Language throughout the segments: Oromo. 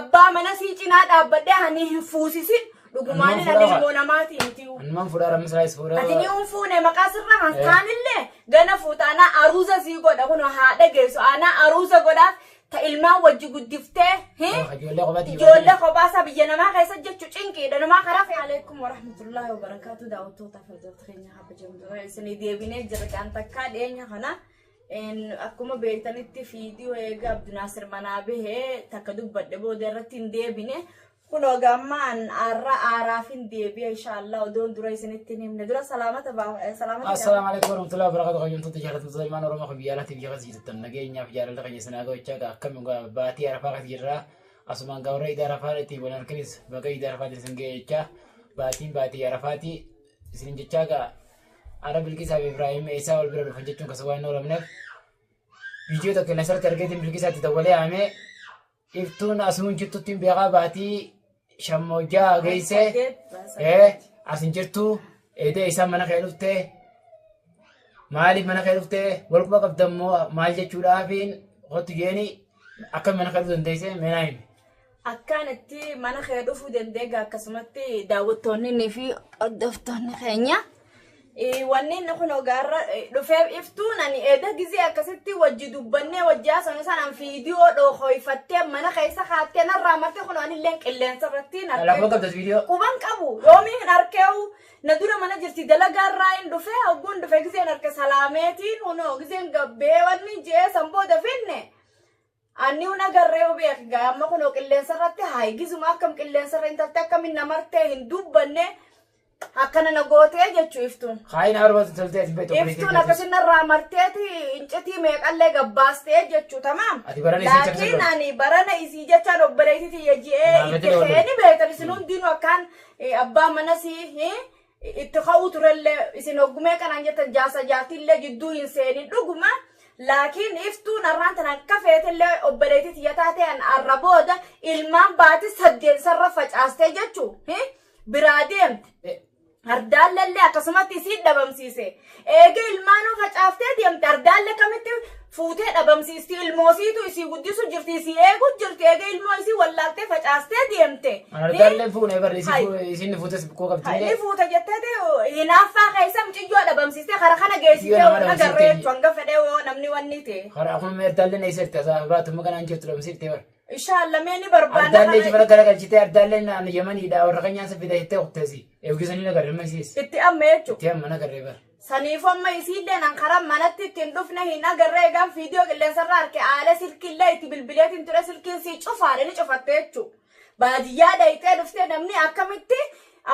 Abbaa mana sii cinaa dhaabbadhee hani hin fuusisin. Dhugumaanin Annumaan ani fuudhaa. ilmoo namaatii miti. Annumaan fuudhaa rammis raayis fuudhaa. Ati ni unfuune maqaa sirra Eh. hantaanillee gana fuuta anaa aruuza sii godha kun haa dhageessu anaa aruuza godhaaf ta ilmaan wajji guddiftee hi? Oh, ijoollee kophaatti Ijoollee kophaa isaa biyya namaa keessa jechu cinqiidha namaa karaa fi alaikum warahmatullahi wabarakaatu daawwattoota fi hordoftoota keenya kabajamtoota isinii deebinee jirra kan takkaa dhiyeenya kana akkuma beektanitti fiidiyoo eega Abdunaasir manaa bahee takka dubbadhe booda irratti hin deebine. Kunoo gammaan arra aaraafin deebi'a inshaallah odoon dura isinitti hin himne dura salaamata salaamata. Assalaamu alaikum warahmatullahi wabarakatuh. Kabajamtoota jaallatamtoota ilmaan Oromoo kan biyya alaatti biyya keessa jirtan nageenyaaf jaalala keenya isin haa gochaa egaa akkam egaa baatii Arafaa keessa jirra. Asumaan gaa warra Iid Arafaa itti wal harkinis baga Iid Arafaatiin isin ga'e jechaa baatiin baatii Arafaati isin jechaa gaa Ara Bilqisaa fi Ibraahim eessaa wal bira dhufan jechuun kasa waan hin oolamneef viidiyoo tokko nasarratti argeetiin Bilqisaatti dawwalee haamee Iftuun asuun jirtutti hin beekaa baatii shammoojjaa geessee as hin jirtu eedee isaan mana kee dhuftee maaliif mana kee dhuftee wal quba qabdammoo maal jechuudhaafiin kottu jeeni akka mana kee dhufuu dandeessee mee naa himi. Akkaan itti mana kee dhufuu dandeega akkasumatti daawwattoonni fi hordoftoonni keenya. Wanni inni kun gaarra dhufeef iftuun ani eeda gizee akkasitti wajji dubbannee wajji haasofne sanaan viidiyoo dhookoyfattee mana keessa kaattee narraa marte kun anillee qilleensa irratti hin Lafa argee. qabdas viidiyoo. Quban qabu yoomii hin arkeewu na dura mana jirti dalagaa irraa hin dhufe hogguun dhufe gizeen harka salaameetiin kunoo gizeen gabbee wanni jee san booda finne. Anni hun agarree beek gaa amma kunoo qilleensa irratti hayi gizuma akkam qilleensa irra intalti akkamin na martee hin dubbanne akkana na gootee jechuu iftuun. Kaayin barbaadu toltee ati beektu obboleettii Iftuun akkasin narraa marteeti incitii meeqallee gabbaastee jechuu tamaam. Ati barana isii cabsa Laakiin godhe. ani barana isii jechaan obboleettii tiyya ji'ee Naafete itti oolu. feeni beektan isin hundinuu akkaan abbaa manasii itti ka'uu turellee isin hoggumee kanaan jettan jaarsa jaartiillee jidduu hin seenin dhuguma laakiin iftuun arraan tana akka feetellee obboleettii tiyya taate an arra booda ilmaan baati saddeet sarra facaastee jechuu biraa deemte. Ardaallallee akkasumatti isiin dhabamsiise. Eega ilmaanuu facaaftee deemte ardaalle kamitti fuutee dhabamsiisti ilmoosiitu isii guddisu jirti isii eegu jirti eega ilmoo isii wallaaltee facaastee deemte. Ardaallee fuune barri Hai. isin fuutes koo Ni qabdi. fuuta jetteeti hinaaffaa keessa muciyyoo dhabamsiistee kara kana geessitee Muciyyoo nama hunda dhabamsiifte. garree jechuun hanga fedhee yoo namni wanni ta'e. Karaa kun ardaallee eessa jirti asaa baatuma kanaan jirtu dhabamsiiftee bara. Inshallah mee ni barbaanna. Ardaallee itti bara galchitee ardaallee naan Yamaniidha warra kanyaan sa fida jettee qopheessi. Eeggisanii nagarre masiis. Itti amma jechuudha. Itti amma nagarre bara. Saniif amma isiillee nan karaa manatti ittiin dhufne hin agarree egaan viidiyoo qilleensarra harke aala silkiillee itti bilbileetiin ture silkiin sii cufaadha ni cufatte jechuudha. Baadiyyaa dhayxee dhuftee namni akkamitti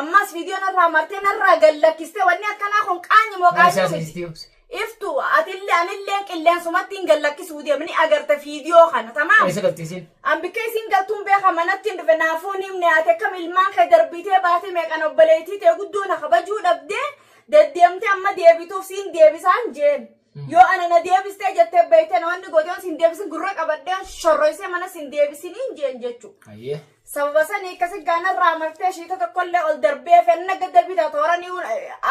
ammas viidiyoo narraa martee narraa gallakkistee wanni akkanaa kun qaanyi moo Maal isaa qaanyi miti. siistii? Iftu atillee anillee qilleensumatti hin gallakkisuu deemni agarte viidiyoo kana tamaam. Eessa galti isiin? An bikka isin galtuun beeka manatti hin dhufe naafuu hin himne ati akkam ilmaan kee darbitee baatee meeqan obboleettii tee guddoo na kabajuu dhabdee deddeemtee amma deebituuf siin deebisaan jeen. Yoo ana na deebistee jettee beektee na wanni goote siin deebisin gurra qabadhee shorroysee mana siin deebisiniin jeen jechuudha. Ayyee. Sababa sanii akkasi gaanarraa martee shiita tokkollee ol darbee fenna gad darbita tooranii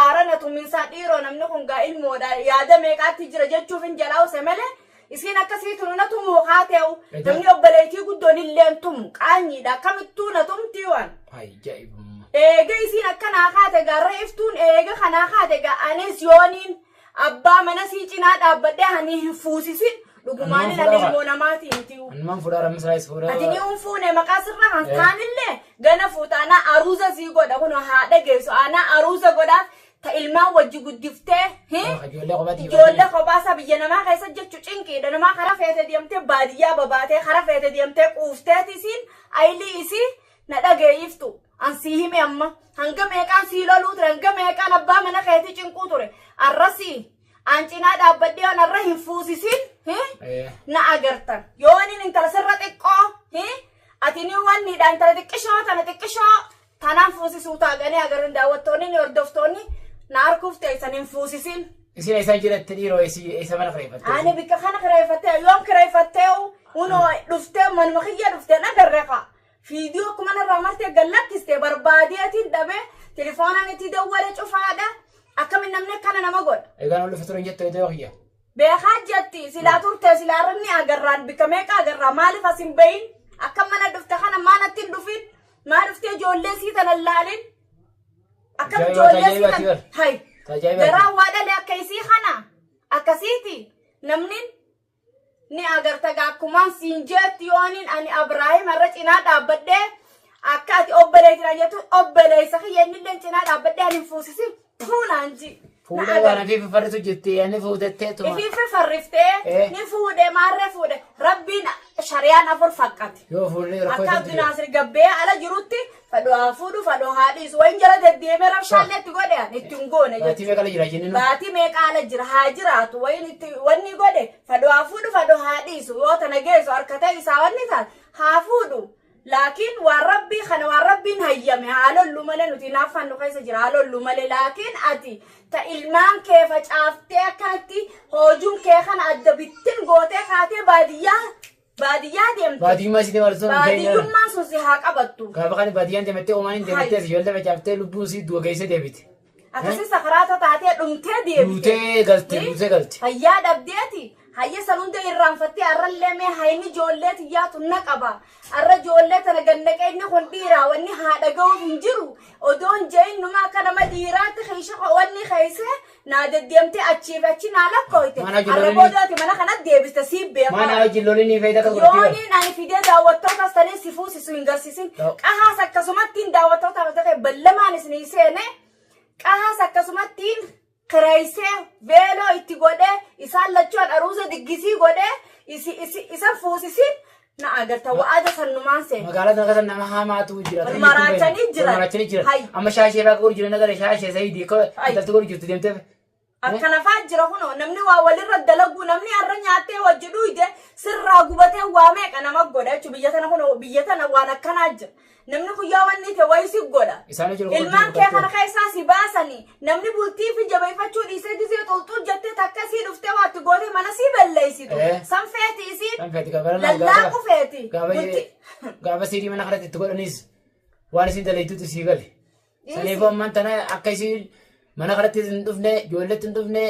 aarana tuminsaa dhiiroo namni kun gaa ilmoodha yaada meeqaatti jira jechuuf hin jalaa'use malee isiin akkasii tunu na tumuu haate'u namni obboleettii guddoon illee tumu qaanyiidha akkamittuu na tumtii waan. Ajaa'ibummaa. Eega isiin akkanaa kaate gaarra iftuun eega kanaa kaate gaa anis yooniin abbaa mana sii cinaa dhaabbadhee hani hin fuusisin dhugumaanin ani ilmoo namaatii miti. Annumaan fuudhaa rammis raayis fuudhaa. Ati ni unfuune maqaa sirra hantaanillee gana fuuta anaa aruuza sii godha kun haa dhageessu anaa aruuza godhaaf ta ilmaan wajji guddiftee Ijoollee kophaatti. ijoollee kophaa isaa biyya namaa keessa jechu cinqiidha namaa karaa feete deemtee baadiyyaa babaatee karaa feete deemtee quufteeti isiin ayilii isii na dhageeyiftu an sii hime amma hanga meeqaan sii loluu ture hanga meeqaan abbaa mana keetii cinquu ture arrasii an cinaa dhaabbadhee an arra hin fuusisin na agartan yoo inni intala sirra xiqqoo ati ni wanniidha intala xiqqishoo tana xiqqishoo tanaan fuusisuu taaganii agarran daawwattoonni ni hordoftoonni na arguuf teessan hin fuusisin. Isin eessa jiratte dhiiroo eessa mana kireeffatte? Ani bikka kana kireeffattee yoom kireeffattee hunoo dhuftee manuma kiyya dhuftee nagarre kaa. Fiidiyoo akkuma narraa martee gallakkiste barbaadeetiin dhabe telefoonaan itti dawwale cufaadha. Akkamiin namni akkana nama godha. Egaan ol dhufe ture hin jettu iddoo kiyya. Beekaa jetti silaa turte silaa irra ni agarraan bikka meeqa agarraa maaliif as hin bahin akka mana dhufte kana ijoollee sii tana laalin? Akkam ijoollee sii tana hay garaa waa dhale akka isii kana akkasiiti namni ni agarta. Akkumaan siin jeetti yooniin ani Abrahaam irra cinaa dhaabbadhee akka ati obboleettina jettu, obboleessa kiyya innillee cinaa dhaabbadhee ani hin fuusisin fuunaan ji. Fuudhee waan afiif farritu jirti, ani fuutettee tuma. Ifiif farriftee ni fuudhee maarree fuudhe, rabbiin shariyaan afur faqqate. Yoo fuudhee rakkoo Akka Abdi Naasir gabbee ala jirutti fadhoo haa fuudhu, fadhoo haa dhiisu, wayin jala deddeemee rabshaallee itti godhe ani itti hin goone Baatii jechuudha. meeqa jira jennu? Baatii meeqa ala jira, haa jiraatu. Wayin itti wanni godhe, fadhoo haa fuudhu, fadhoo haa dhiisu, yoo tana geessu harka isaa wanni taate haa fuudhu. Laakiin waan rabbii kana, waan rabbiin hayyame haa lollu malee, nuti hinaaffaan nu keessa jira, haa lollu malee. Laakiin ati ta ilmaan kee facaaftee akkanatti hoojuun kee kana adda bittin gootee kaatee baadiyyaa baadiyyaa deemte. Baadiyyummaa isii deemaa sun. Baadiyyummaan sun si haa qabattu. Gaafa kana baadiyyaan deemattee oomaan hin deemattee ijoollee facaaftee lubbuun sii du'a geessee deebite. Akkasii sakaraata taatee dhumtee deebite. Duutee galte, duutee galte. Fayyaa dhabdeeti. Hayya, san hunda irraanfattee arrallee mee hayni ijoollee tiyyaatu na qaba. Arra ijoollee tana gannaqee inni kun dhiiraa wanni haadha ga'uuf hin jiru. Odoon je'in numa akka nama dhiiraatti keessa wanni keessa naa deddeemtee achiif achi naa lakkooyte. Mana Arra ijoolleen- boodaati mana kanatti deebiste siif beekaa. Mana wajjin lolini fayyada akka godhatti. Yooniin ani fidee daawwattoota sanii si fuusisu hin garsiisin. Qahaas akkasumattiin daawwattoota ta'e ballamaan isinii seene, qahaas akkasumattiin kireessee veeloo itti godhee isaan lachuun aruuza diggisii godhee isa fuusisin na agarta, wa'aada sannumaan seene. Magaalaa tana keessa nama hamaatu jira. Wal maraachanii jiran. Wal maraachanii jiran. Hay. Amma shaashee fa'aa godhu jiran nagara shaashee sayidii Hay. intalti godhu jirtu deemtee. Akkana fa'aa jira kunoo, namni waa walirra dalagu, namni har'a nyaattee wajji dhuyde sirraa gubatee waa meeqa nama godha jechuudha. Biyya tana kunoo, biyya tana waan akkanaa jira. Namni guyyaa wanni ta'e wayii si godha. Isaan jiru. Ilmaan kee kana keessaa si baasanii, namni bultii fi jabeeffachuu dhiisee gisee xulxuu jettee takka sii dhuftee waatti gootee mana sii balleessitu. San feeti isiin. San feeti gaafa Lallaaqu feeti. Gaafa Bultii. Gaafa siirii mana kanatti itti godhanis waan isin dalaytuutu sii gale. Saniifuu ammaan tana akka isin mana kanatti hin dhufne, ijoolleetti hin dhufne,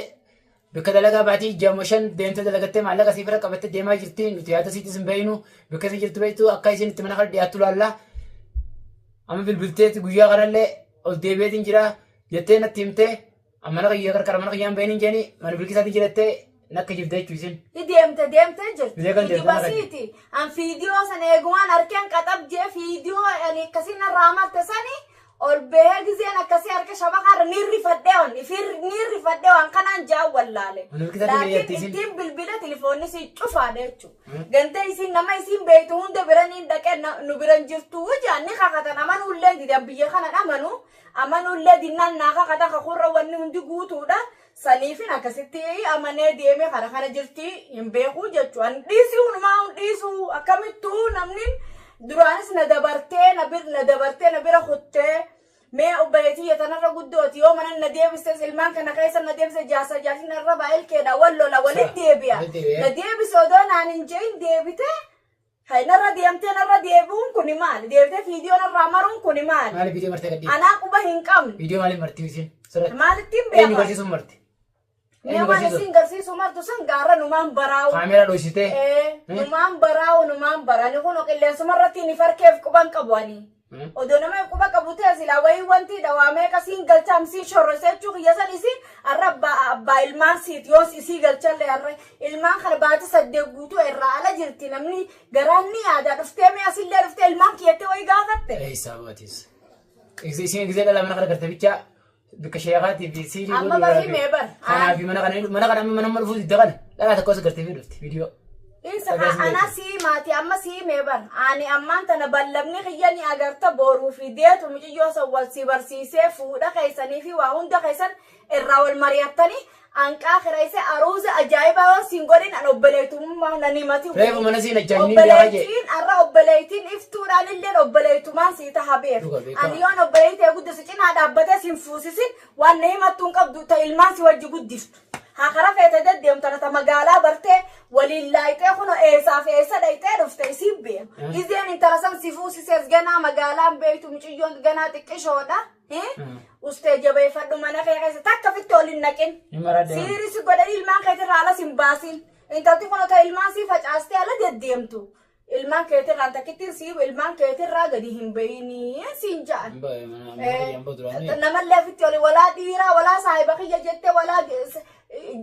bakka dalagaa baatii 6-5 deemtee dalagattee maallaqa sii bira qabattee deemaa jirti. Nuti yaada siitis hin beeknu, bakka isin jirtu beektu, akka isin itti mana kana dhiyaattu laalla. Amma bilbilteetti guyyaa kanallee ol deebi'eetiin jira jettee natti himtee, mana kiyya qarqara mana kiyyaan baheen hin jeeni, mana bilkisaatiin jirattee nakka jirte jechuu isin. Deemte deemtee jirti. Biyya kan deemte mana Kijibasiiti. An fiidiyoo sana eegumaan harkeen qaxab jee, fiidiyoo ani akkasii narraa marte sani ol bahee gizeen akkasii harka shabakaarra ni rifadhee, on ni rifadhee waan kanaan jaa wallaale. Mana bilkisaatiin Laakiin deemte isin. ittiin bilbila telefoonni si cufaadha jechuudha. Gantee isin nama isin beektu hunda bira ni dhaqee nu biran jirtu jaan ni kakatan, amanuullee didan, biyya kana amanu amanuullee dinnaan naa kakatan, kakurra wanni hundi guutuudha. Saniifin akkasitti amanee deemee kana kana jirti hin beeku jechuudha. An dhiisuu numaa hin dhiisuu, akkamittuu namni duraanis na dabartee na bir na dabartee na bira kuttee, mee obboleettii tanarra guddooti yoo mana na deebistes, ilmaan kana keessa na deebise, jaarsa jaarsi narra baay'ilkeedha, wal lola, walitti deebi'a. Walitti deebi'a. Na deebise odoo naan hin jehin deebite, hay narra deemtee narra deebi'uun kuni maali? Deebitee fiidiyoo narraa maruun kuni maali? Maaliif viidiyoo martee gadhiifte? Anaa quba hin qabne. Viidiyoo maaliif marti isin? Sirratti. Maalittiin Eenyu beeka? garsiisuun marti? Mee Eenyu waan garsiisuun? isin garsiisuu martu san gaarra numaan baraa'u. Kaameeraa dhoysitee. Numaan baraa'u, numaan barani kun qilleensuma irratti ni farkeef quban qabu ani. Odoo nama quba qabu ta'e silaa wayii wanti dhawaa meeqa siin galchaam siin shorrose jechuu kiyya san, isin har'a abbaa ilmaan siiti yoos isii galchallee, har'a ilmaan kana baatii 8 guutuu irraa ala jirti, namni garaan ni yaada, dhuftee mee asillee dhuftee ilmaan kiyyattee wayii gaafatte. Eessaa baatis? Isin gisee dhala mana kana garte bichaa bakka sheekaatii fi siirii Amma bar himee bar. Kanaaf mana kana amma mana dhufuu didda kana dhalaa tokkos gartee fi dhufti viidiyoo. Insa ana sii maati, amma sii mee bar ani ammaan tana ballamni kiyya ni agarta, boruu fi deetu muciyyoo san wal si barsiisee fuudha keessanii fi waa hunda keessan irraa wal mari'attanii anqaa kireesse aruuza ajaa'ibaa waan siin godhin an obboleettummaa nan himati. Reefu mana siin ajaa'ibni beekaa jee. Obboleettiin har'a obboleettiin iftuudhaan illee obboleettumaan sii taha beeku. Dhuga beekaa. Ani yoon obboleettee guddisu cinaa dhaabbatee siin fuusisin, waan na himattu hin qabdu, ta ilmaan si wajji guddiftu. Haa kara feete deddeemtu, ta magaalaa bartee waliin laayixee kun eessaa fi eessa dhayxee dhufte isiin beeku. Gizeen intala san si fuusisees ganaa magaalaan beektu, mucayyoon ganaa xiqqishoodha. Ustee jabeeffadhu, mana kee keessa takka fitti ol hin naqin. Hin maradde. Siiri si godhanii ilmaan keetirraa alas hin baasin. Intalti kun otoo ilmaan sii facaastee ala deddeemtu. Ilmaan keetirraan takkittiin sii ilmaan keetirraa gadi hin bayinii siin ja'an. Hin bahe mana mana hin duraanii. Namallee ofitti oli walaa dhiiraa walaa saahiba kiyya jettee walaa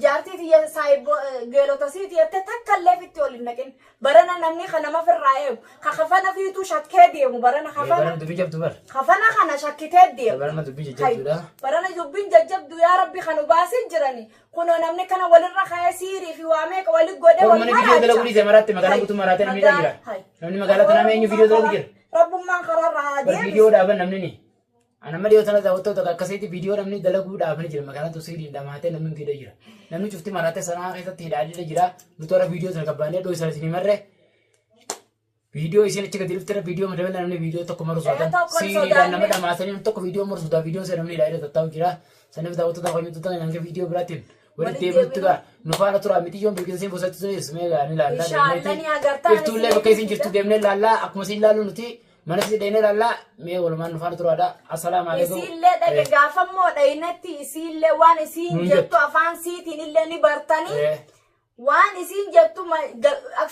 jaartii tiyya saahibo geelota siiti jettee takkallee ofitti oli hin naqin. Barana namni kan nama firraa eegu ka kafana fiituu shakkee deemu barana kafana Barana dubbii jabdu bar. kafana kana shakkitee deemu. Barana dubbii jajjabduudha. Barana dubbiin jajjabdu yaa rabbi kan baasin jirani. Kunoo namni kana walirra ka'ee siirii fi waa meeqa wali godhe Kun wal mana viidiyoo dalaguu dhiise maraatti magaalaa guutuu maraatee namni hidhaa jira. Namni magaalaa tanaa eenyu viidiyoo dalagu jira. Rabbummaan karaarra haa Bar deebisu. viidiyoo dhaaban namni ni. Ana amma dhiyoo tana daawwattoota akkasitti viidiyoo namni dalaguu dhaabanii jira magaalaan tun siiriin dhamaatee namni hundi hidha jira. Namni cufti maraatee sanaa keessatti hidhaa hidha jira. Nuti warra viidiyoo sana qabbaanee dhoo isaan isin himarre. Viidiyoo isin achi gadi dhuftee viidiyoo madabala namni viidiyoo tokko maru sodaatan. Tokko hin Siiriidhaan nama sodaanne. dhamaatanii namni tokko viidiyoo maru sodaa viidiyoo sana namni hidhaa hidha tattaa'u jira. Saniif daawwattoota hojjettoota hanga viidiyoo biraatiin walitti deebinutti gaa nu faana tura miti yoon bilbilisiin bosatti sunis mee gaa ni laallaa Inshallah ni agartaan Iftuullee bakka isin jirtu deemnee laallaa akkuma isin laallu nuti mana isin dheenee laallaa mee walumaan nu faana turaadha. Assalaamu alaikum. Isiillee dhaqe gaafammoo dhayinatti isiillee waan isiin Nuun jettu afaan siitiin illee ni bartanii. Waan isiin jettu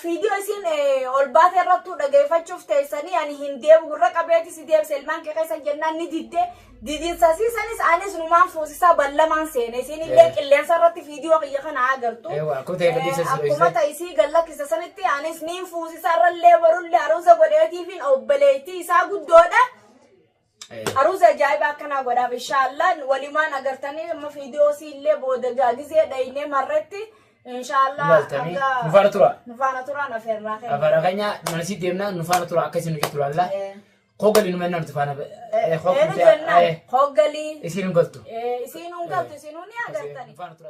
viidiyoo isiin ol baate irrattuu dhageeffachuuf teessanii ani hin deebu gurra qabeeti si deebise ilmaan kee keessa jennaan ni didde didinsa siisanis anis numaan fuusisaa ballamaan seene isiin illee qilleensa irratti viidiyoo kiyya kana agartu. Eewwa, akkuma ta'e gadhiisa si Akkuma dhoksite. ta'e isii gallakkisa sanitti anis niin fuusisa irrallee barullee aruusa godheetiifin obboleettii isaa guddoodha. Aruusa ajaa'ibaa akkanaa godhaaf inshaallah walimaan agartanii amma viidiyoo siillee booda gaagizee dhaynee marretti inshaallah. Laaltanii nu faana tura. Nu faana tura nafeerraa keenya. Afaan keenya mana si deemnaa nu faana tura akka isin hojjetu laallaa. Koogalii nu mannaa nuti faana. Eenu jennaan hoggalii Isin hin galtu. isiin hun galtu isiin hun ni agartanii. Nu faana tura.